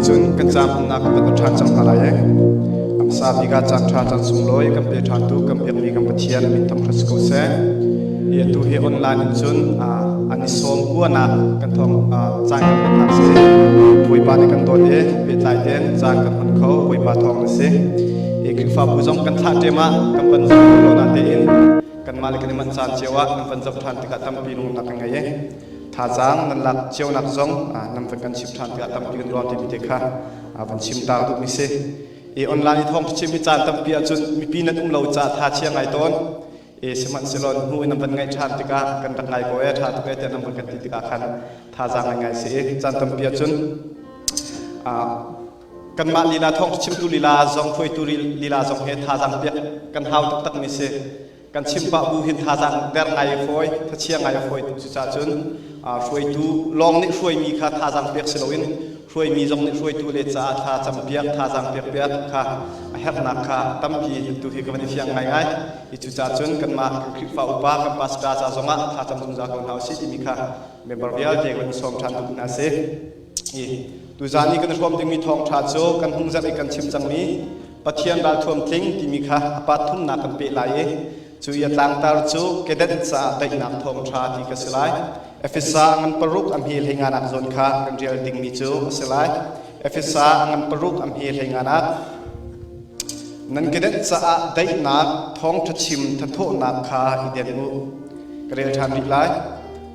cun kan caan hmannak kan van ṭhan cang hna lai e. Amsa bik ah caan ṭha caan sunglawi kan pe ṭhan tu kan biakmi kan Pathian min thangṭhat si ko seh. Hi atu hi online in cun an i sawm kuanak kan thawng caan kan hmannak si. Bawipa nih kan dawt i pehtlai tein caan kan hman kho Bawipa thawng na si. Hi Khrihfabu zong kan thlah ṭem ah kan van zoh lo na tein kanmah le kan i manh caan cio ah nan van zoh ṭhan tikah tampi lungnak kan ngei i thazaang nan lak cionak zong nan van kan chim ṭhan tikah tampi kan ruang timi te kha van chim ta duhmi si. I online i thawng chim hi caan tampi ahcun mipi nan um lo caah tha chia ngai tawn. E sihmanhsehlaw hnu in nan van ngaih ṭhan tikah kan rak ngai ko e ṭha tuk e tiah nan van kan ti tikah khan thazaang ngai ngai si i caan tampi ahcun kanmah lila thawng chimtu lila zong hruaitu lila zong he thazaang piak kan hau taktak mi si. Kan chim pah bu hin thazaang der ngai a fawi, thachia ngai a fawi tuk. Cucaah cun hruaitu lawng nih hruaimi kha thazaang pek si loin hruaimi zong nih hruaitu le caah thla cam piak, thazaang pek piak kha a herhnak kha tampi tu hi ka van i fiang ngaingai. Hi cucaah cun kanmah kan Khrihfa upa, kan pastor ca zongah thla cam zungzal ko hna usih timi kha member vialte kan sawm ṭhan duh hna si. Hi tuzaan i kan hrawm dingmi thawngṭha cu kan hung zarh i kan chim cangmi Pathian ralthuam tling timi kha a pa thumnak kan peh lai i cu i a tlangtar cu kedenh caah daihnak thawngṭha ti ka si lai. Efesa ngan paruk a hme hleinganak zawn kha kan rial dingmi cu a si lai. Efesa ngan paruk a hme hleinganak nan kedenh caah daihnak thawngṭha chim thathawhnak kha i den u. Ka rel ṭhan rih lai.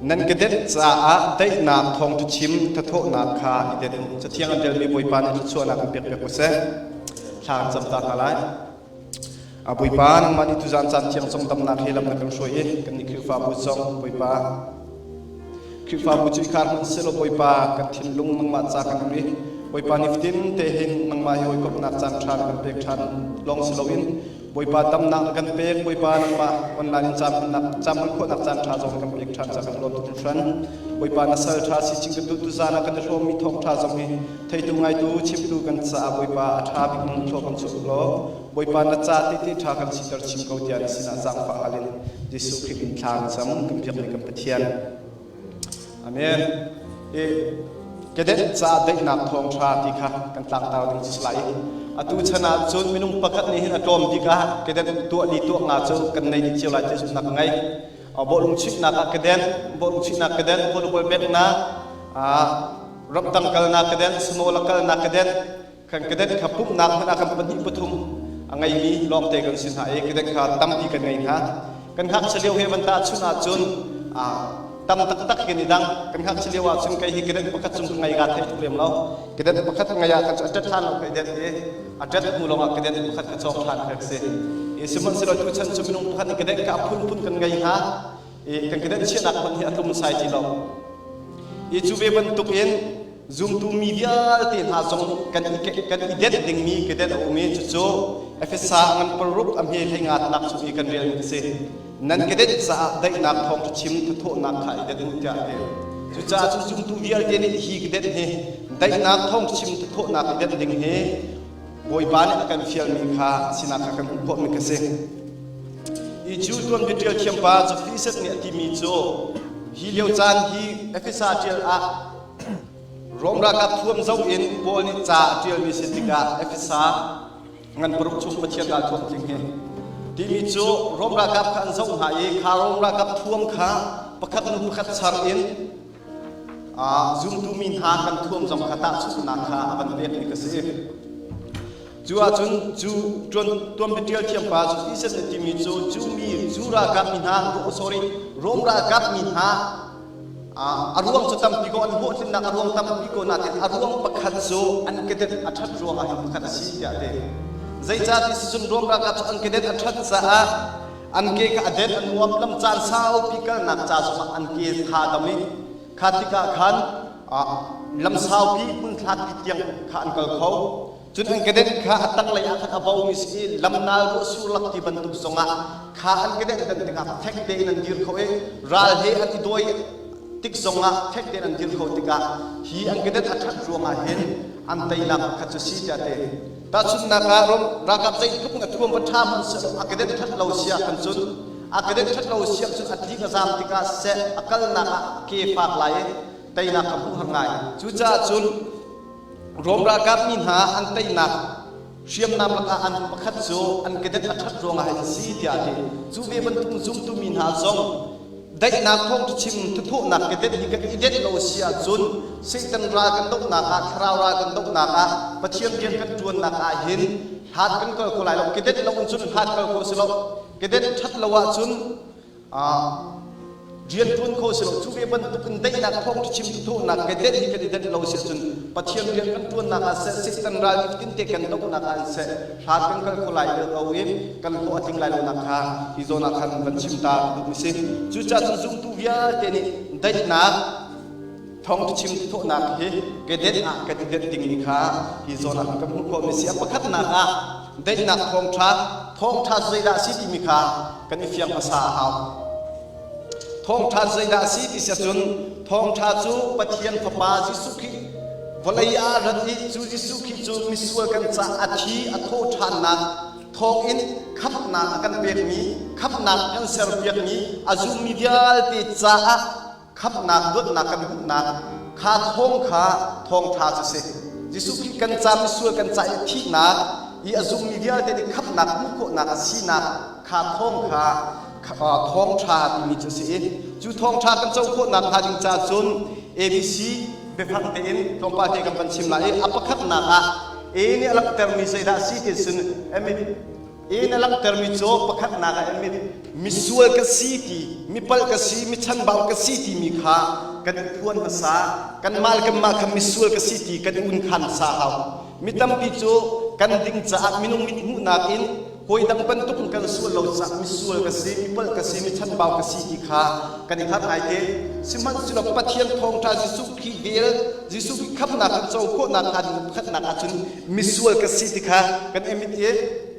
Nan kedenh caah daihnak thawngṭha chim thathawhnak kha i den u. Cathiang an relmi Bawipa nih thluachuahnak in pek piak u seh. Thla kan cam ta hna lai. A Bawipa, nangmah nih tuzaan caan thiang zong damnak he lam na kan hruai i kan nih Khrihfabu zong Bawipa Khrihfabu cu i khar hmanh sehlaw Bawipa kan thinlung nangmah ca kan um i Bawipa nifatin te hin nangmah hi hawikomhnak caan ṭha na kan pek ṭhan lawng si loin Bawipa damnak na kan pek Bawipa nangmah online in caan hmannak caan hman khawhnak caan ṭha zong na kan pek ṭhan ca kan lawm tuk hringhran Bawipa na sal ṭha si cing kan duh tuzaan ah kan i hrawmmi thawng ṭha zong hi theitu ngaitu chimtu kan caah Bawipa a ṭha bik nung thlaw kan chuah law Bawipa na ca tete ṭha kan siter chim ko tiah na sinah zaangfah hal in Jesuh Khrih min thla kan cam kan biakmi kan Pathian. Amen. I kedenh ca daihnak thawngṭha ti kha kan tlangtar ding si lai. Atu chan ah cun minung pakhat nih hin a tlawm bik ah kedenh tuah li tuah nga cu kan nei dih cio lai ti zumhnak ka ngei. Bawlung chuihnak ah kedenh, bawlung chuihnak kedenh, volleyball beknak, ramtang kalnak kedenh, snow la kalnak kedenh, kan kedenh kha pumhnak hmanh ah kan pahnih pathum a ngeimi lawngte kan si hna i kedenh kha tampi kan ngei hna. Kan ngakchia lio he van tahchunh ahcun tam taktak hin i dang. Kan ngakchia lio ahcun kei hi kedenh pakhat cung ka ngei kaa thei tuk lem lo. Kedenh pakhat ngei ah khan cu a ṭet hlan lo ka i denh i a ṭet hnu lawngah kedenh pakhat ka cawk ṭhan kha si. I sihmanhsehlaw tuchan cu minung pakhat nih kedenh kha a phunphun kan ngei hna i kan kedenh chiahnak hmanh hi a tlum sai ti lo. I cu ve bantuk in zumtu mi vialte hna zong kan i kan i denh dingmi kedenh a um i cucu Efesa ngan paruk a hme hlei nga nak chung i kan relmi a si. Nan kedenh caah daihnak thawngṭha chim thathawhnak kha i denh u tiah a ti. Cucaah cun zumtu vialte nih hi kedenh hi daihnak thawngṭha chim thathawhnak i denh ding hi Bawipa nih a kan fialmi kha sinak kha kan hmuh khawhmi ka si. I cu tuanbia ṭial thiampa Jophiset nih a timi cu hi lio caan hi Efesa ṭial ah Rom ralkap thuam zoh in Paul nih ca a ṭialmi si tikah Efesa ngan paruk chung Pathian ralthuam tling hi timi cu Rom ralkap kha an zoh hna i kha Rom ralkap thuam kha pakhat hnu pakhat char in zumtu mi hna kan thuam zong kha tahchunhnak kha a van pekmi ka si. Cu ahcun cu tuanbia ṭial thiampa cu Iset nih timi cu cu mi cu ralkap mi hna sorry Rom ralkap mi hna a ruang cu tampi ko an hlawhtlinnak a ruang tampi ko nain a ruang pakhat cu an kedet a ṭhat ruangah hin pakhat a si tiah a ti. Zeicah ti sicun Rom ralkap cu an kedet a ṭhat caah an ke kha a det a nuam lam caan saupi kalnak ca zongah an ke tha dam i kha tikah khan lam saupi hmun hlatpi tiang kha an kal kho. Cun an kedenh kha a tanglei ah khan a bomi si i lamnal ruah sur lak ti bantuk zongah kha an kedenh dan tikah fek tein an dir kho i ral he an i dawi tik zongah fek tein an dir kho tikah hi an kedenh a ṭhat ruangah hin an teinak pakhat cu si tiah ti. Tahchunhnak ah Rom ralkap zeitluk in a thuam va ṭha hmanh seh a kedenh ṭhat lo si ah khan cun a kedenh ṭhat lo si ahcun a tlik a zaam tikah seh a kalnak ah ke fak lai i teinak kha hmuh har ngai. Cucaah cun Rom ralkap mi hna an teinak hriamnam lakah an pakhat cu an kedet a ṭhat ruangah hin a si tiah a ti. Cu ve bantuk zumtu mi hna zong daihnak thawngṭha chim thathawhnak kedet hi kan i denh lo a si ahcun Satan ral kan dohnak ah thlarau ral kan dohnak ah Pathian rian kan ṭuannak ah hin hlat kan kal kho lai lo. Kedet lo in cun hlat kal kho si lo. Kedet ṭhat lo ahcun rian ṭuan kho si lo. Cu ve bantuk in daihnak thawngṭha chim thathawhnak kedet hi kan i denh lo si ahcun Pathian rian kan ṭuannak ah seh Satan ral nifatinte kan dohnak ah seh hlat kan kal kho lai lo i kan hlawh a tling lai lonak kha hi zawn ah khan van chim ta duhmi si. Cucaah cun zumtu vialte nih daihnak thawngṭha chim thawhnak hi kedet ah kan i denh dingmi kha hi zawn ah kan hmuh khawhmi si. A pakhatnak ah daihnak thawngṭha thawngṭha zeidah a si timi kha kan i fiang hmasa a hau. Thawngṭha zeidah a si ti si ahcun thawngṭha cu Pathian Fapa Jesuh Khrih vawlei ah rat i cu Jesuh Khrih cu misual kan caah a thi a thawh ṭhannak thawngin khamhnak a kan pekmi, khamhnak kan serpiakmi, a zummi vialte caah khamhnak luatnak kan hmuhnak kha thawng kha thawngṭha cu si. Jesuh Khrih kan ca misual kan ca i thihnak i a zummi vialte nih khamhnak hmuh khawhnak a sinak kha thawng kha thawngṭha timi cu a si i cu thawngṭha kan co khawhnak hnga ding ca cun ABC biafang tein tlawmpal te kan van chim lai i a pakhatnak ah A nih a langhtermi zeidah a si ti cun A nih a langhtermi cu pakhatnak ah misual ka si ti mipalh ka si michanbau ka si timi kha kan i phuan hmasa kanmah le kanmah kha misual ka si ti kan i unkhan hmasa hau mi tampi cu kan ding caah minung mit hmuhnak in hawi dang bantuk in kan sual lo caah misual ka si mipalh ka si michanbau ka si ti kha kan i hngalh ngai te. Sihmanhsehlaw Pathian thawngṭha Jesuh Khrih vel Jesuh Khrih khamhnak kan co khawhnak hnga ding pakhatnak ahcun misual ka si ti kha kan i mit i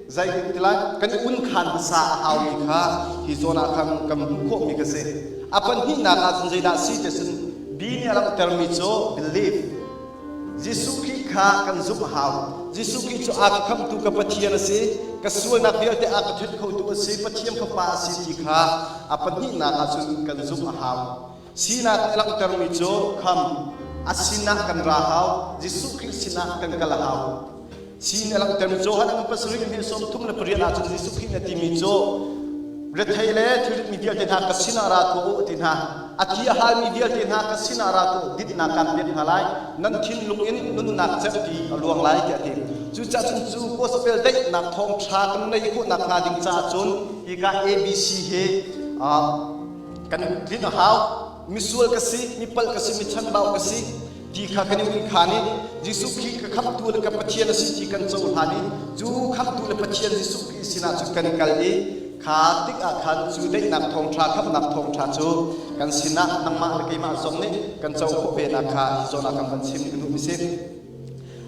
zei kan ti lai kan i unkhan hmasa a haumi kha hi zawn ah khan kan hmuh khawhmi ka si. A pahnihnak ahcun zeidah si ti cun B nih a langhtermi cu belief. Jesuh Khrih kha kan zumh a hau. Jesuh Khrih cu a ka khamhtu ka Pathian a si. Ka sualnak vialte a ka thenh khotu a si. Pathian Fapa a si ti kha a pahnihnak ahcun kan zumh a hau. Sinak a langhtermi cu kham a sinah kan ra hau. Jesuh Khrih sinah kan kal a hau. Sin a langhtermi Johan a pasarih he 38 ahcun Jesuh Khrih na timi cu rethei le thilritmi vialte hna ka sinah ra tuah u a ti hna. A ti a halmi vialte hna ka sinah ra tuah u dinhnak kaan pek hna lai. Nan thinlung in nunnak cerhti a luang lai tiah a ti. Cucaah cun cu gospel daihnak thawngṭha kan neih khawhnak hnga ding caah cun hika ABC hi kan tlinh a hau. Misual ka si, mipalh ka si, michanbau ka si. Ti kha kan i unkhan i Jesuh Khrih ka khamhtu le ka Pathian a si ti kan cohlan i cu khamhtu le Pathian Jesuh Khrih sinah cun kan kal i kha tikah khan cu daihnak thawngṭha khamhnak thawngṭha cu kan sinah nangmah le keimah zong nih kan co khawh venak kha hi zawn ah kan van chim ka duhmi si.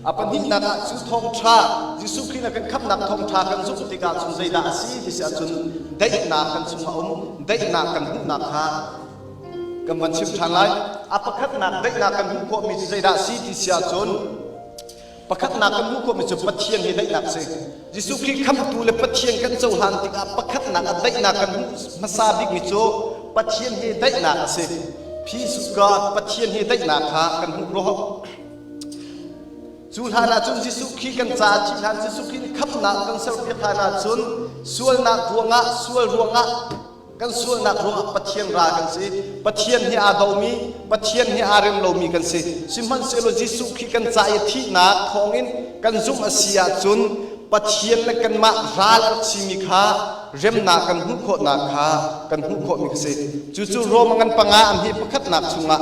A pahnihnak ah cu thawngṭha Jesuh Khrih na kan khamhnak thawngṭha kan zumh tikah cun zeidah a si ti si ahcun daihnak kan chungah um daihnak kan hmuhnak kha Kan van chim ṭhan lai. A pakhatnak daihnak kan hmuh khawhmi cu zeidah a si ti si ahcun pakhatnak kan hmuh khawhmi cu Pathian he daihnak a si. Jesuh Khrih khamhtu le Pathian kan cohlan tikah pakhatnak ah daihnak kan hmuh hmasa bikmi cu Pathian he daihnak a si. Peace with God, Pathian he daihnak kha kan hmuh rawh. Cu hlan ah cun Jesuh Khrih kan caah thih hlan Jesuh Khrih nih khamhnak kan serpiak hlan ah cun sualnak ruangah sual ruangah Kan sualnak ruangah Pathian ral kan si. Pathian he aa domi, Pathian he aa rem lomi kan si. Sihmanhsehlaw Jesuh Khrih kan ca i thihnak thawngin kan zumh a si ahcun Pathian le kanmah ral a rak simi kha remnak kan hmuh khawhnak kha kan hmuh khawhmi ka si. Cucu Rom ngan panga an hi pakhatnak chungah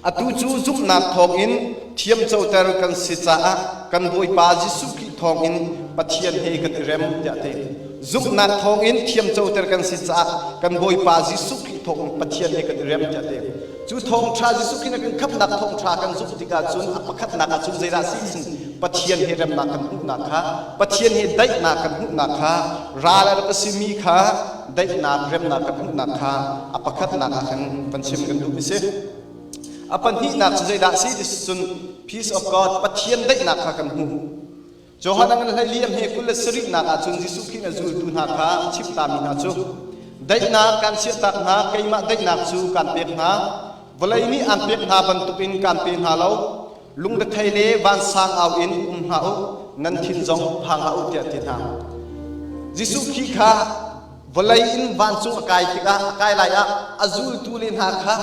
Atu cu zumhnak thawngin thiamcoter kan si caah kan Bawipa Jesuh Khrih thawngin Pathian he kan i rem tiah a ti. Zumhnak thawngin thiamcoter kan si caah kan Bawipa Jesuh Khrih thawngin Pathian he kan i rem tiah a ti. Cu thawngṭha Jesuh Khrih na kan khamhnak thawngṭha kan zumh tikah cun a pakhatnak ah cun zeidah a si Pathian he remnak kan hmuhnak kha Pathian he daihnak kan hmuhnak kha ral a rak a simi kha daihnak remnak kan hmuhnak kha a pakhatnak ah khan van chim kan duhmi si. A pahnihnak cu zeidah a si ti cun peace of God Pathian daihnak kha kan hmu. Johan a ngan hlei liam he 27nak ah cun Jesuh Khrih na zultu hna kha chimtami hna cu daihnak kan chiahtak hna keimah daihnak cu kan pek hna vawlei nih an pek hna bantukin kan pe hna lo. Lungrethei le vansang au in um hlah u, nan thin zong phang hlah u tiah a ti hna. Jesuh Khrih kha vawlei in vancung a kai tikah a kai lai ah a zultu le hna kha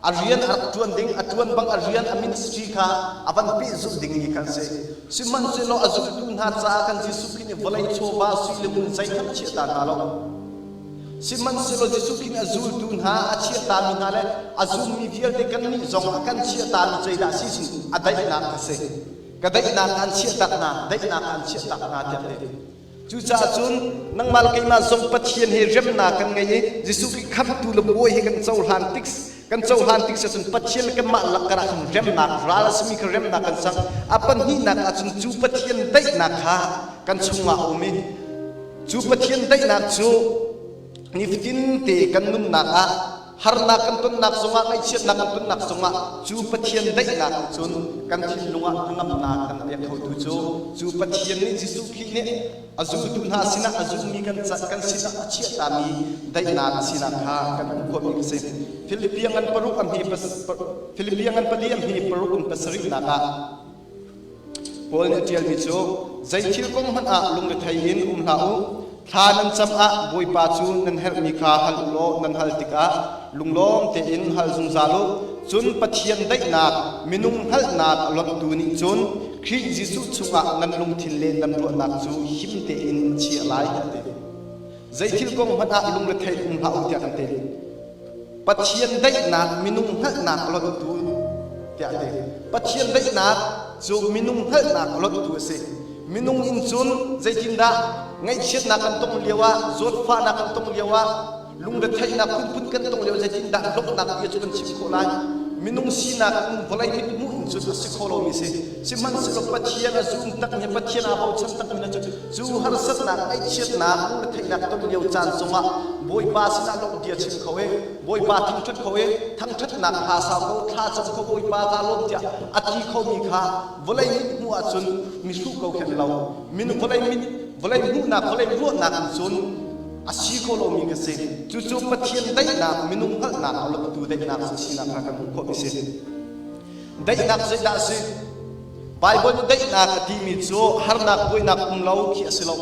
a rian a rak ṭuan ding, a ṭuan bang a rian a ministry kha a van pehzulh dingmi kha an si. Sihmanhsehlaw a zultu hna caah khan Jesuh Khrih nih vawlei chawva sui le ngun zeihmanh a chiahta hna lo. Sihmanhsehlaw Jesuh Khrih nih a zultu hna a chiahtami hna le a zummi vialte kannih zong a kan chiahtami zeidah si sin a daihnak a si. Ka daihnak an chiahtak hna, daihnak an chiahtak hna tiah a ti. Cucaah cun nangmah le keimah zong Pathian he remnak kan ngei i Jesuh Khrih khamhtu le bawi he kan cohlan tik kan cohlan tik cun Pathian le kanmah lakar ah khan remnak ral a simi kha remnak kan sang. A pahnihnak ah cun cu Pathian daihnak kha kan chungah a um i cu Pathian daihnak cu nifatin te kan nunnak ah harnak kan tonnak zongah ngaihchiatnak kan tonnak zongah cu Pathian daihnak nih cun kan thinlung ah hnangamnak kan pek khotu cu cu Pathian nih Jesuh Khrih nih a zultu hna sinah a zulmi kan kan sinah a chiahtami daihnak a sinak kha kan hmuh khawhmi a si. Philippi ngan paruk a hme Philippi ngan pali a hme paruk in pasarihnak ah Paul nih a ṭialmi cu zei thil kong hmanh ah lungrethei in um hlah u. Thla nan cam ah Bawipa cu nan herhmi kha hal u law nan hal tikah lunglawm tein hal zungzal u. Cun Pathian daihnak minung hngalhnak a lonhtu nih cun Khrih Jesuh chungah nan lungthin le nan ruahnak cu him tein a chiah lai a ti. Zei thil kong hmanh ah lungrethei um hlah u tiah kan ti. Pathian daihnak minung hngalhnak a lonhtu tiah a ti. Pathian daihnak cu minung hngalhnak a lonhtu a si. Minung in cun zeitindah ngaihchiatnak kan tong lio ah, zawtfahnak kan tong lio ah, lungretheihnak phunphun kan tong lio zeitindah lawmhnak bia cu kan chim khawh lai? Minung sinak in vawlei mithmuh in cun a si kho lomi si. Sihmanhsehlaw Pathian a zum takmi Pathian aa bochan takmi na cu cu harsatnak, ngaihchiatnak, lungretheihnak ton lio caan zongah Bawipa sinah lawmh bia chim kho i Bawipa thangṭhat kho i thangṭhatnak hla sau ko thla cam kho Bawipa ka lawm tiah a ti khomi kha vawlei mit hmuh ahcun mihruh ko khen lo min vawlei mit vawlei hmuhnak vawlei ruahnak in cun a si kho lomi ka si cucu Pathian daihnak minung hngalhnak a lawmtu daihnak sinak kha kan hmuh khawhmi si daihnak zeidah a si Baibal nih daihnak a timi cu harnak buainak um lo khi a si lo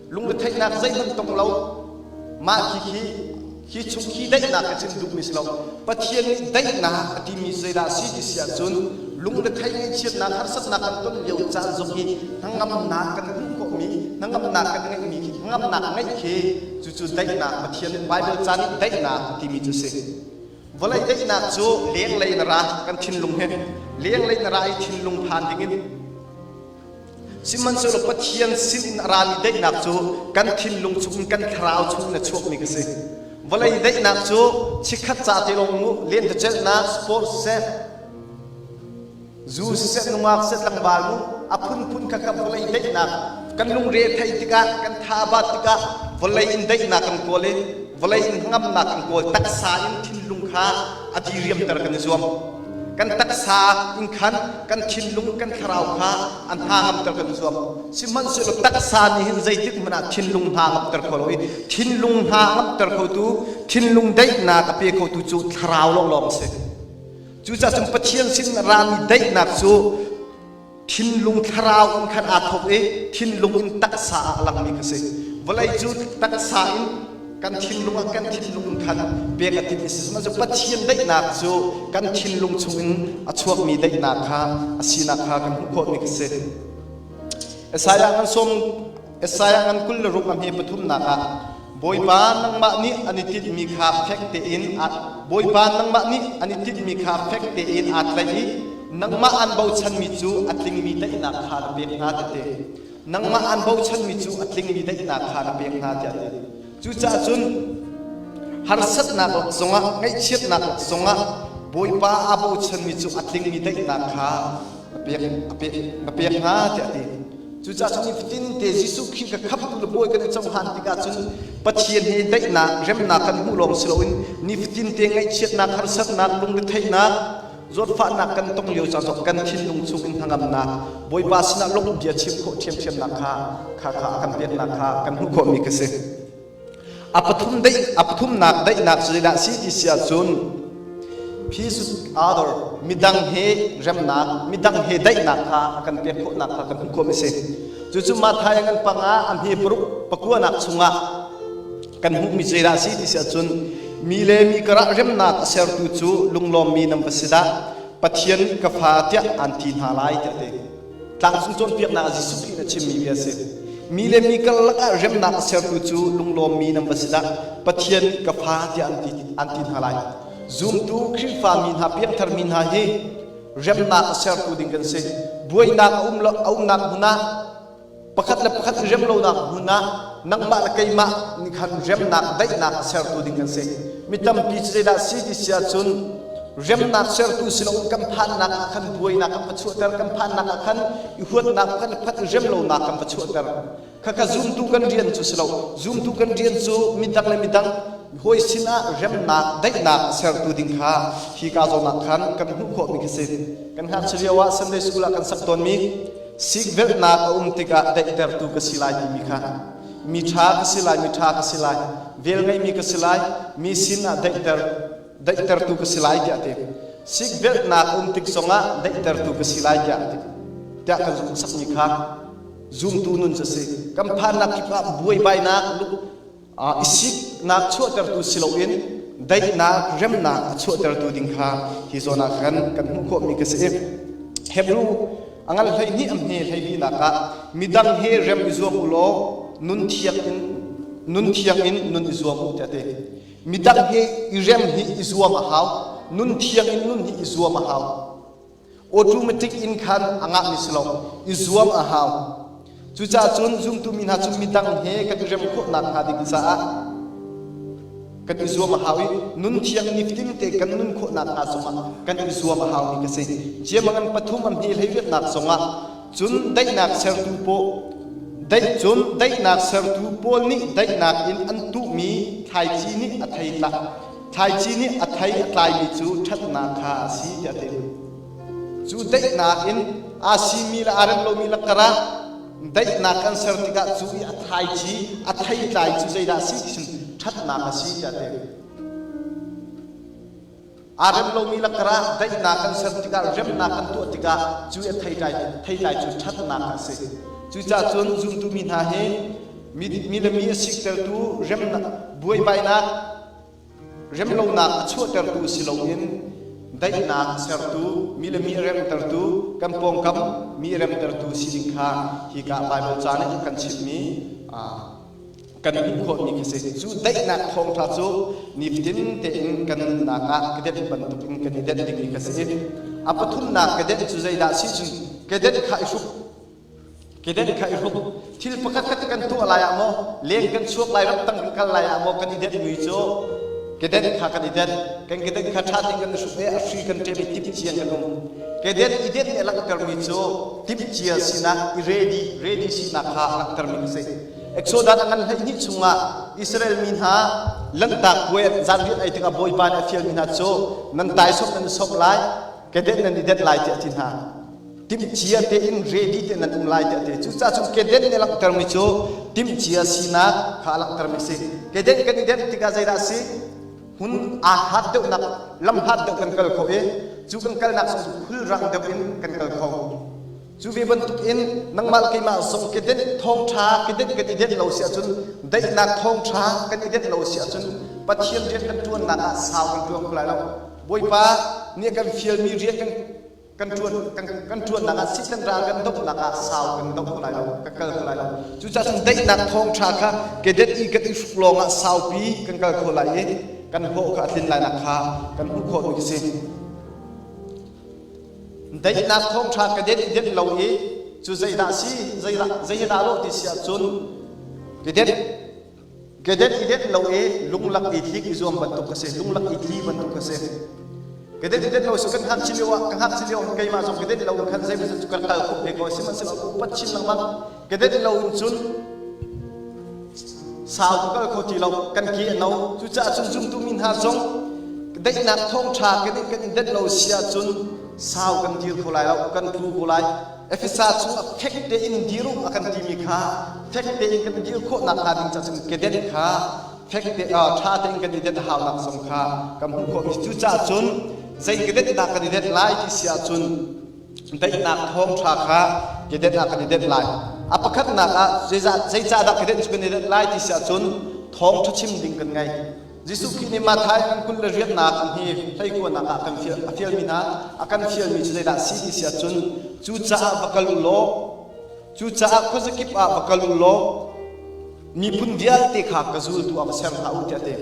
lungretheihnak zeihmanh tong lo mah khi khi khi chung khi daihnak ka chim duhmi si lo Pathian nih daihnak a timi zeidah si ti si ahcun lungretheih ngaihchiatnak harsatnak kan ton lio caan zong hi hnangamnak kan hmuh khawhmi hnangamnak kan ngeihmi khi hnangamnak ngeih khi cucu daihnak Pathian Bible ca nih daihnak a timi cu si vawlei daihnak cu lenglei na ra kan thinlung he lenglei na ra i thinlung phan dingin Sihmanhsehlaw Pathian sinin a rami daihnak cu kan thinlung chungin kan thlarau chungin a chuakmi ka si. Vawlei daihnak cu chikkhat ca te lawng mu lentecelhnak sport siseh zu siseh nungak siseh tlangval mu a phunphun kha kha vawlei daihnak kan lungre theih tikah kan tha a bat tikah vawlei in daihnak kan kawl i vawlei in hnangamnak kan kawl taksa in thinlung kha a diriamter kan i zuam. Kan taksa in khan kan thinlung kan thlarau kha an hna ngamter kan zuam. Sihmanhsehlaw taksa nih hin zeitik hmanh ah thinlung hna ngamter kho lo i thinlung hna ngamter khotu thinlung daihnak a pe khotu cu thlarau lawnglawng a si. Cucaah cun Pathian sin rami daihnak cu thinlung thlarau in khan aa thawk i thinlung in taksa ah a langmi kha si. Vawlei cu taksa in kan thinlung ah kan thinlung in khan pek a timh i si. Sihmanhsehlaw Pathian daihnak cu kan thinlung chungin a chuakmi daihnak kha a sinak kha kan hmuh khawhmi kha si. Isaiah ngan sawm Isaiah ngan 26 a hme pathumnak ah Bawipa nangmah nih an i tinhmi kha fek tein Bawipa nangmah nih an i tinhmi kha fek tein aa tlaih i nangmah an bochanmi cu a tlingmi daihnak kha na pek hna ti. Nangmah an bochanmi cu a tlingmi daihnak kha na pek hna tiah a ti. Cucaah cun harsatnak lak zongah ngaihchiatnak lak zongah Bawipa aa bochanmi cu a tlingmi daihnak kha na pek a pek na pek hna tiah a ti. Cucaah cun nifatin te Jesuh Khrih ka khamhtu le Bawi kan i cohlan tikah cun Pathian he daihnak remnak kan hmuh lawng si loin nifatin te ngaihchiatnak harsatnak lungretheihnak zawtfahnak kan tong lio caan zong kan thinlung chung in hnangamnak Bawipa sinah lawmh bia chim khawh ṭhiamṭhiamnak kha kha kha a kan peknak kha kan hmuh khawhmi ka si. A pathum daih a pathumnak daihnak cu zeidah si ti si ahcun peace with other. Midang he remnak, midang he daihnak kha a kan pek khawhnak kha kan hmuh khawh mi si. Cucu Matthai ngan panga a hme paruk pakuanak chungah kan hmuhmi zeidah a si ti si ahcun mi le mi karah remnak a sertu cu lunglawmmi nan va si dah Pathian nih ka fa tiah an ti hna lai tiah ti. Tlangcung cawnpiaknak ah Jesuh Khrih nih a chimmi bia a si. Mi le mi karlak ah remnak a sertu cu lunglawmmi nan va si dah Pathian nih ka fa tiah an ti, an ti hna lai. Zumtu Khrihfa mi hna piangthar mi hna hi remnak a sertu ding kan si. Buainak a um lo, a umnak hmun ah pakhat le pakhat i rem lonak hmun ah nangmah le keimah nih khan remnak daihnak a sertu ding kan si. Mi tampi cu zeidah si ti si ahcun remnak sertu si loin kan phannak ah khan buainak kan va chuahter, kan phannak ah khan i huatnak kan phat i rem lonak kan va chuahter. Khakha zumtu kan rian cu si lo. Zumtu kan rian cu midang le midang hawi sinah remnak, daihnak sertu ding kha hi ka zawn ah khan kan hmuh khawhmi khi si. Kan ngakchia lio ah Sunday school ah kan sak tawnmi sikvelhnak a um tikah daihtertu ka si lai timi kha mi ṭha ka si lai, mi ṭha ka si lai, vel ngeimi ka si lai, mi sinah daihter daihtertu ka si lai tiah a ti. Sikvelhnak a um tik zongah daihtertu ka si lai tiah a ti. Tiah kan sakmi kha zumtu nun cu a si. Kan phannak kip ah buaibainak, i siknak chuahtertu si loin daihnak, remnak a chuahtertu ding kha hi zawn ah khan kan hmuh khawhmi ka si. Hebrew a ngal 12 a hme 12nak ah midang he rem i zuam u law nun thiang in nun thiang in nun i zuam u tiah a ti. Midang he i rem hi i zuam a hau. Nun thiang in nun hi i zuam a hau. Automatic in khan a ngahmi si lo, i zuam a hau. Cucaah cun zumtu mi hna cu midang he kan i rem khawhnak hnga ding caah kan i zuam a hau i nun thiang nifatin te kan nun khawhnak hnga zongah kan i zuam a haumi ka si. Jemangan pathum a hme hleiriatnak zongah cun daihnak sertu paw daih cun daihnak sertu pawl nih daihnak in an tuhmi thlaici nih a thei tlak Thlaici nih a thei a tlaimi cu ṭhatnak kha a si tiah a ti. Cu daihnak in aa simi le aa rem lomi lakar ah daihnak kan ser tikah cu i a thlaici a theitlai cu zeidah a si ti cun ṭhatnak a si tiah a ti. Aa rem lomi lakar ah daihnak kan ser tikah remnak kan tuah tikah cu i a theitlai theitlai cu ṭhatnak a si. Cucaah cun zumtu mi hna hi mi le mi a siktertu remnak buaibainak remlonak a chuahtertu si loin daihnak sertu, mi le mi a remtertu, kan pawngkam mi a remtertu si ding kha hika Baibal ca nih kan chimmi kan hmuh khawhmi khi si. Cu daihnak thawngṭha cu nifatin tein kan nunnak ah kedenh bantuk in kan i denh dingmi kha si. A pathumnak kedenh cu zeidah si cun kedenh kha i hruk Kedenh kha i hruk. Thil pakhat khat kan tuah lai ah maw, leng kan chuak lai, ramtang kan kal lai ah maw kan i denh mui cu kedenh kha kan i denh. Kan kedenh kha ṭha tein kan i hruk i a hri kan ṭem i timhcia kan um. Kedenh i denh nih a langhtermi cu timhcia sinak, i ready, ready sinak kha a langhtermi a si. Exodus a ngan 12 chungah Israel mi hna Lanhtak puai zanriat ei tikah Bawipa nih a fialmi hna cu nan taisawm nan i sawmh lai, kedenh nan i denh lai tiah a ti hna. Timhcia tein ready te nan um lai tiah ti. Cucaah cun kedenh nih a langhtermi cu timhcia sinak kha a langhtermi a si. Kedenh kan i denh tikah zeidah a si? Hmun aa hlat deuhnak lam hlat deuh kan kal kho i cu kan kalnak zong cu khulrang deuh in kan kal kho. Cu ve bantuk in nangmah le keimah zong kedenh thawngṭha kedenh kan i denh lo si ahcun daihnak thawngṭha kan i denh lo si ahcun Pathian rian kan ṭuannak ah sau kan ṭuan kho lai lo. Bawipa nih a kan fialmi rian kan kan ṭuan kan kan ṭuannak ah Satan ral kan dohnak ah sau kan doh kho lai lo kan kal kho lai lo. Cucaah cun daihnak thawngṭha kha kedet i kan i hruk lawngah saupi kan kal kho lai i kan hlawh kha a tlin lainak kha kan hmuh khawhmi khi si. Daihnak thawngṭha kedet i denh lo i cu zeidah si zeidah zeidah lawh ti si ahcun kedet Kedenh i denh lo i lunglak i tlik i zuam bantuk ka si, lunglak i tli bantuk ka si. Kedenh i denh lo si kan ngakchia lio ah, ka ngakchia lio ah keimah zong kedenh lo in khan zeimawzat cu kan kal khawh ve ko sihmanhsehlaw upat chin lengmang. Kedenh lo in cun sau ka kal kho ti lo, kan ke a no. Cucaah cun zumtu mi hna zong daihnak thawngṭha kedenh kan i denh lo si ahcun sau kan dir kho lai lo, kan tlu ko lai. Efesa chungah fek tein dir u a kan timi kha fek tein kan dir khawh nakhnga ding caah cun kedenh kha fek te ṭha tein kan i denh a haunak zong kha kan hmuh khawh. Cucaah cun Zei kedenh dah kan i denh lai ti si ahcun daihnak thawngṭha kha kedenh ah kan i denh lai. A pakhatnak ah zeicah dah kedenh cu kan i denh lai ti si ahcun thawngṭha chim ding kan ngei. Jesuh Khrih nih Matthai an kul le riatnak an hi hleikuanak ah kan fial, a fialmi hna a kan fialmi cu zeidah si ti si ahcun cucaah va kal u law cucaah khuazakip ah va kal u law miphun vialte kha ka zultu ah va ser hna u tiah a ti.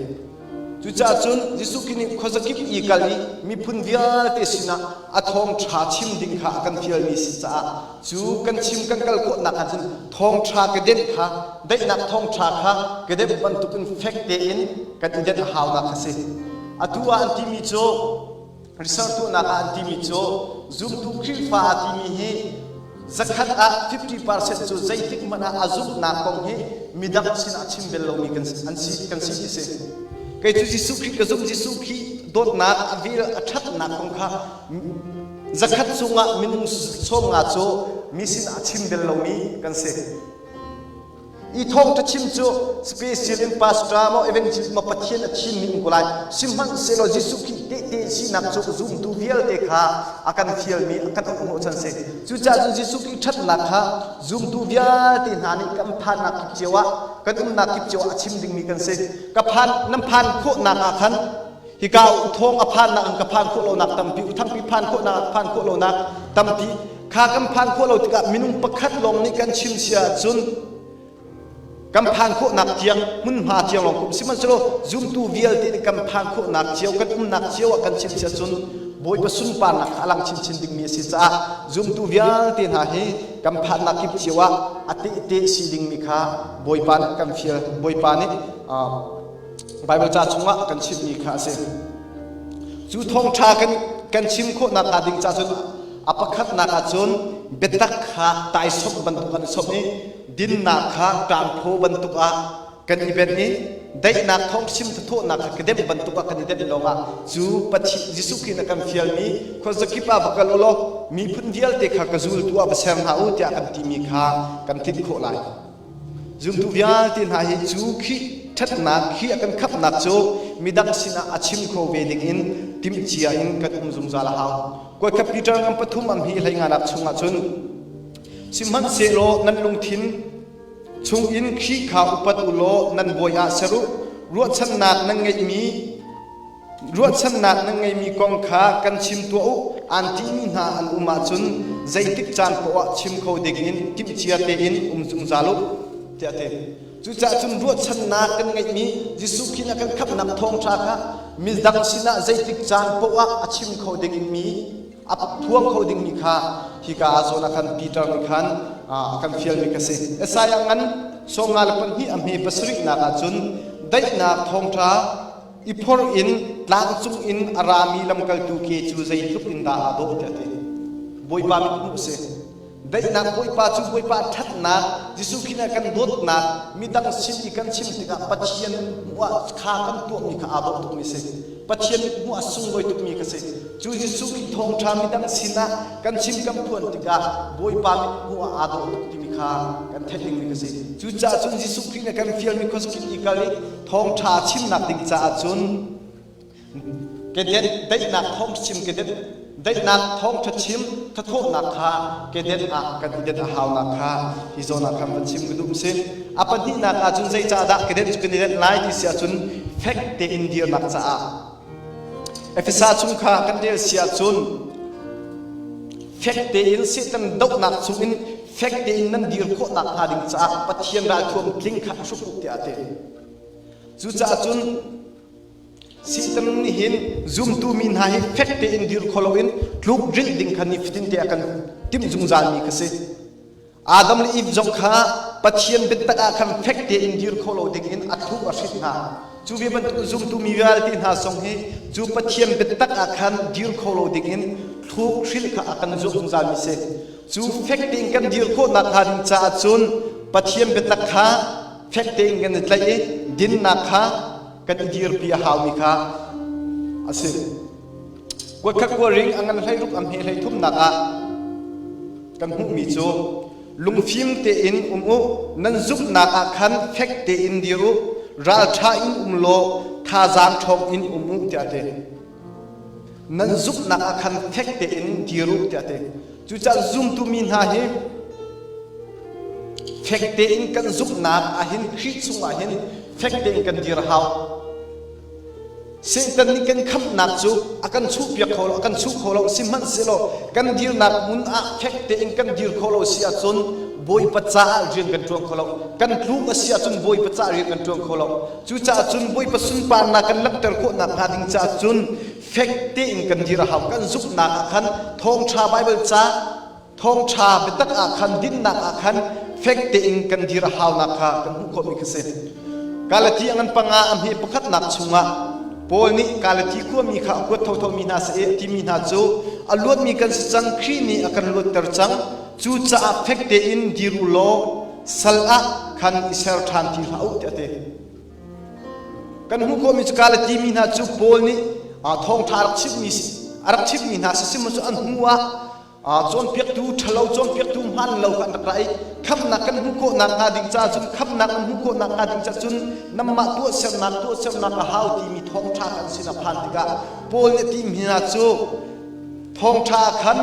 Cucaah cun Jesuh Khrih nih khuazakip i kal i miphun vialte sinah a thawngṭha chim ding kha a kan fialmi si caah cu kan chim kan kal khawhnak ah cun thawngṭha ka denh kha daihnak thawngṭha kha ka denh bantukin fek tein kan i denh a haunak kha si. Atu ah an timi cu research tuahnak ah an timi cu zumtu Khrihfa a timi hi zakhat ah 50% cu zeitik hmanh ah a zumhnak kong hi midang sinah chim bel lomi kan an si kan si ti si. Kei cu Jesuh Khrih ka zumh Jesuh Khrih dawtnak a vel a ṭhatnak kong kha zakhat chungah minung 50 cu mi sinah a chim bel lomi kan si. I thawngṭha chim cu special in pastor maw evangelist maw Pathian a thimmi um ko lai. Sihmanhsehlaw Jesuh Khrih tehte sinak cu zumtu vialte kha a kan fialmi a kan auh-hnawhchan si. Cucaah cun Jesuh Khrih ṭhatnak kha zumtu vialte hna nih kan phannak kip cio ah kan umnak kip cio ah a chim dingmi kan si. Ka phan nan phan khawhnak ah khan hika thawng a phannak an ka phan khawh lonak tampi uthangpi phan khawhnak ah phan khawh lonak tampi kha kan phan khawh lo tikah minung pakhat lawng nih kan chim si ahcun kan phan khawhnak tiang hmunhma tiang lawng kum sihmanhsehlaw zumtu vialte nih kan phan khawhnak cio kan umnak cio ah kan chim si ahcun Bawipa sunparnak kha a lang chinchin dingmi a si caah zumtu vialte hna hi kan phannak kip cio ah a tehte si dingmi kha Bawipa nih kan fial Bawipa nih Baibal ca chungah kan chimmi kha a si. Cu thawngṭha kan, kan chim khawhnak hnga ding ca cun a pakhatnak ah cun biatak kha taisawmh bantuk kan i sawmh i dinnak kha ṭangphaw bantuk ah kan i benh i daihnak thawng chim thathawhnak kha kedem bantuk ah kan i denh lawngah cu Pathian Jesuh Khrih na kan fialmi khuazakip ah va kal u law miphun vialte kha ka zultu ah va ser hna u tiah kan timi kha kan tlinh khawh lai. Zumtu vialte hna hi cu Khrih ṭhatnak, Khrih a kan khamhnak cu midang sinah a chim kho ve dingin timhcia in kan um zungzal a hau. Kuatkhat Peter ngam pathum am hi hleinganak chungah cun sihmanhsehlaw nan lungthin chungin Khrih kha upat u law nan bawi ah ser u. Ruahchannak nan ngeihmi Ruahchannak nan ngeimi kong kha kan chim tuah u. Aan ṭihmi hna an um ahcun zeitik caan poah ah chim kho dingin timhcia tein um zungzal u, tiah a ti. Cucaah cun ruahchannak kan ngeihmi Jesuh Khrih a kan khamhnak thawngṭha kha midang sinah zeitik caan poah ah a chim kho dingin mi a phuang kho dingmi kha hika ah zawn ah khan Peter nih khan a kan fialmi ka si. Isaiah ngan 52 a hme pasarihnak ah cun daihnak thawngṭha I phorh in tlangcung in a rami lamkaltu ke cu zeitluk in dah aa dawh tiah a ti. Bawipa mit hmuh a si. Daihnak Bawipa cu Bawipa ṭhatnak, Jesuh Khrih nih a kan dawtnak, midang sin i kan chim tikah Pathian hmuh ah kha kan tuahmi kha aa dawh tukmi a si. Pathian mit hmuh ah sunglawi tukmi ka si. Cu Jesuh Khrih thawngṭha midang sinah kan chim kan phuan tikah Bawipa mit hmuh ah aa dawh tuk timi kha kan theih dingmi ka si. Cucaah cun Jesuh Khrih nih a kan fialmi khuazakip i kal i thawngṭha chimnak ding caah cun kedenh daihnak thawng chim kedenh daihnak thawngṭha chim thathawhnak kha kedenh ah kan i denh a haunak kha hi zawn ah khan van chim ka duh si a pahnihnak ah cun zeicahdah kedenh cu kan i denh lai ti si ahcun fek tein dirnak caah Efesa chung kha kan rel si ahcun fek tein Satan dohnak chungin fek tein nan dir khawhnak hnga ding caah Pathian ralthuam tling kha a hruk u tiah a ti. Cucaah cun Satan nih hin zumtu mi hna hi fek tein dir kho loin tluk rilh ding kha nifatin te a kan timh zungzalmi kha si. Adam le Eve zong kha Pathian biatak ah khan fek tein dir kho lo ding in a thluk a hrit hna. Cu ve bantuk zumtu mi vialte hna zong hi cu Pathian biatak ah khan dir kho lo ding in thluk hrilh kha a kan zuam zungzalmi si. Cu fek tein kan dir khawhnak hnga ding caah cun Pathian biatak kha fek tein kan i tlaih i dinnak kha kan i dirpi a haumi kha a si. Kuatkhat kuaring a ngan hleiruk a hme hleithumnak ah kan hmuhmi cu lungfim tein um u, nan zumhnak ah khan fek tein dir u, ralṭha in um law thazaang ṭhawng in um u tiah a ti. Nan zumhnak ah khan fek tein dir u tiah a ti. Cucaah zumtu mi hna hi fek tein kan zumhnak ah hin Khrih chungah hin fek tein kan dir a hau. Satan nih kan khamhnak cu a kan chuhpiak kho lo, a kan chuh kho lo. Sihmanhsehlaw kan dirnak hmun ah fek tein kan dir kho lo si ahcun Bawipa caah rian kan ṭuan kho lo. Kan tluk a si ahcun Bawipa caah rian kan ṭuan kho lo. Cucaah cun Bawipa sunparnak kan langhter khawh nakhnga ding caah cun fek tein kan dir a hau. Kan zumhnak ah khan thawngṭha Baibal ca thawngṭha biatak ah khan dinnak ah khan fek tein kan dir a haunak kha kan hmuh khawhmi kha si. Galati a ngan panga a hme pakhatnak chungah Paul nih Galati khuami kha a kuat thothomi hna si i a timi hna cu a luatmi kan si cang, Khrih nih a kan luatter cang. Cucaah fek tein dir u law sal ah khan i ser ṭhan ti hlah u tiah a ti. Kan hmuh khawhmi cu Galati mi hna cu Paul nih thawngṭha a rak chimhmi a rak chimhmi hna si sihmanhsehlaw an hnu ah cawnpiaktu ṭhalo cawnpiaktu hmaan lo kha an rak ra i khamhnak kan hmuh khawh nakhnga ding caah cun khamhnak an hmuh khawh nakhnga ding caah cun nanmah tuahsernak tuahsernak a hau timi thawngṭha kan sin a phan tikah Paul nih a timi hna cu thawngṭha khan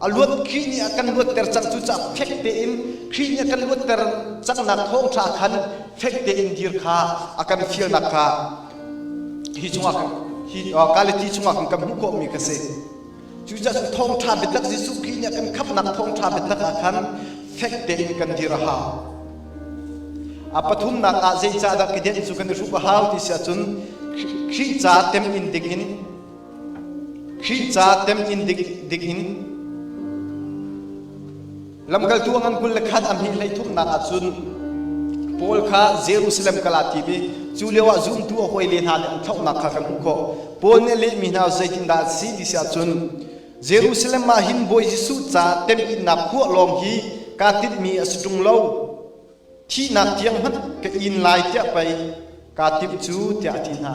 a luat Khrih nih a kan luatter cang cu caah fek tein Khrih nih a kan luatter cangnak thawngṭha khan fek tein dir kha a kan fialnak kha hi chungah hi Galati chungah kan hmuh khawhmi ka si. Cucaah cun thawngṭha biatak Jesuh Khrih nih a kan khamhnak thawngṭha biatak ah khan fek tein kan dir a hau. A pathumnak ah zeicahdah kedenh cu kan i hruk a hau ti si ahcun Khrih ca temhin dingin Khrih ca temhin dingin Lamkaltu a ngan 21 a hme hlei thumnak ah cun Paul kha Jerusalem kal aa tim i cu lioah zumtu a hawile hna nih an thlauhnak kha kan hmuh khawh. Paul nih a lehmi hna zeitindah a si ti si ahcun Jerusalem ah hin Bawi Jesuh ca temhinnak huah lawng hi kaa tinhmi a si ṭung lo. Thihnak tiang hmanh ka in lai tiah pei kaa timh cu tiah a ti hna.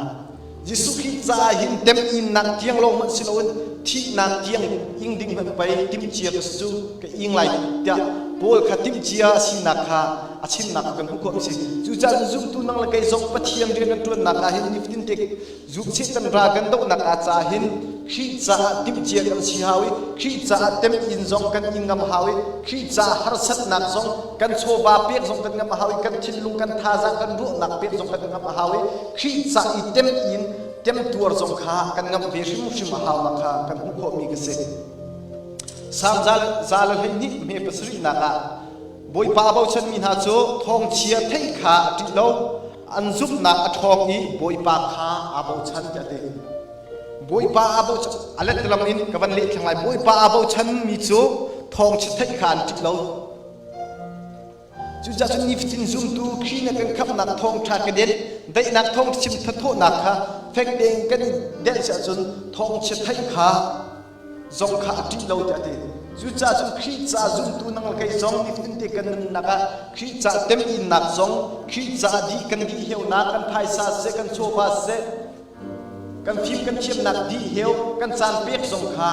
Jesuh Khrih caah hin temhinnak tiang lawng hmanh si loin thihnak tiang ing ding hmanh pei timhcia ka si cu ka ing lai tiah Paul kha timhcia a sinak kha a chimnak kha kan hmuh khawh a si. Cucaah zumtu nang le kei zong Pathian rian kan ṭuannak ah hin nifatin te Zumchih kan ral kan dohnak ah caah hin Khrih caah timhcia kan si hau i Khrih caah temhin zong kan i ngam hau i Khrih caah harsatnak zong kan chawva pek zong kan ngam a hau i kan thinlung kan thazaang kan ruahnak pek zong kan ngam a hau i Khrih ca i temhin temtuar zong kha kan ngamh ve hrimhrim a haunak kha kan hmuh khawhmi ka si. Salm 112 hme pasarihnak ah Bawipa a bochanmi hna cu thawngchia theih kha a ṭih lo an zumhnak a ṭhawng i Bawipa kha aa bochan tiah a ti. Bawipa aa bochan a letlam in ka van leh thlang lai. Bawipa aa bochanmi cu thawngchia theih kha an ṭih lo. Cucaah cun nifatin zumtu Khrih na kan khamhnak thawngṭha ka den, daihnak thawngṭha chim thathawhnak kha fek tein kan i denh si ahcun thawngchia theih kha zong kha a ṭih lo tiah a ti. Cucaah cun Khrih ca zumtu nang le kei zong nifatin te kan nunnak ah Khrih ca temhinnak zong Khrih ca dih kan dih heunak kan phaisa siseh kan chawva siseh kan fim kan thiamnak dih heu kan caan pek zong kha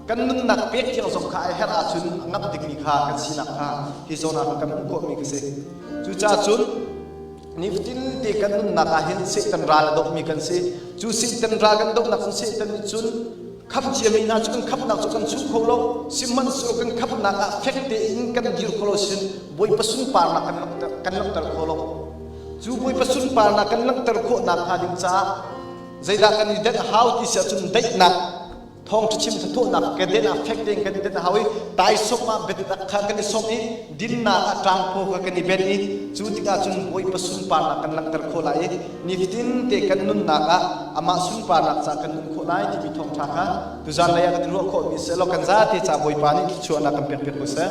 kan nunnak pek tiang zong kha a herh ahcun a ngamh dingmi kha kan sinak kha hi zawn ah kan hmuh khawhmi ka si. Cucaah cun nifatin te kan nunnak ah hin Satan ral a dohmi kan si. Cu Satan ral kan dohnak cu Satan nih cun khamh ciami hna cu kan khamhnak cu kan chuh kho lo. Sihmanhsehlaw kan khamhnak ah fek tein kan dir kho lo sin Bawipa sunparnak kan langhter, kan langhter kho lo. Cu Bawipa sunparnak kan langhter khawh nakhnga ding caah zeidah kan i denh hau ti si ahcun daihnak thawngṭha chim thathawhnak keden ah fek tein kan i den a hau i taisawm ah biatak kha kan i sawm i dinnak ah ṭangphaw kha kan i benh i cu tikah cun Bawipa sunparnak kan langhter khawh lai i nifatin te kan nunnak ah amah sunparnak ca kan nun khawh lai timi thawngṭha kha tuzan lei ah kan i ruah khawhmi seh law kan zate ca Bawipa nih thluachuahnak kan pek piak ko seh.